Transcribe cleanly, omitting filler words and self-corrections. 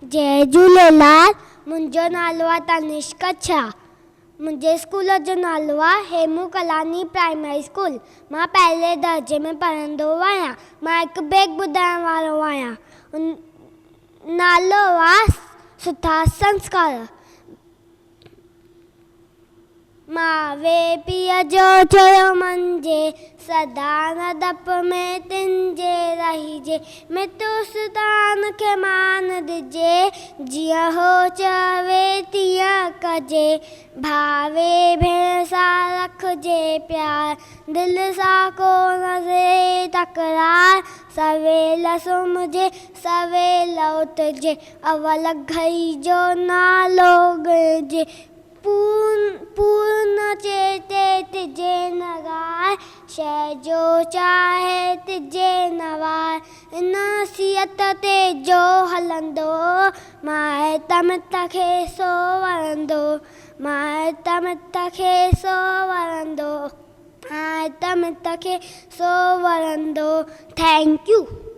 جئي جهوليلال، منهنجو نالو آهي تنشڪ ڇا. منهنجي اسڪول جو نالو آهي هيمون ڪلاڻي پرائمري اسڪول. مان پهرين درجي ۾ پڙهندو آهيان. مان هڪ بيگ ٻڌائڻ وارو آهيان. نالو آهي سٺا سنسڪار. ماوي پيء جو چيو مڃجي، سدا نه ڊپ ۾ تن جي رهجي، مت استان کي مان ڏجي، جيئن هو چوي تيئن ڪجي، ڀاوي ڀيڻ سان رکجي پيار، دل سان ڪو نه ٿئي تڪرار، سويل سمهجي سويل اٿجي، اول گهئي جو نالو ڳڻجي، پورن چيتي تجي نه ڳاء، شيء جو چاهي تجي نه واء. ان نصيحت تي جو هلندو، مائٽ مت کي سو وڻندو، مائٽ مت کي سو وڻندو، مائٽ مت کي سو وڻندو. Thank you.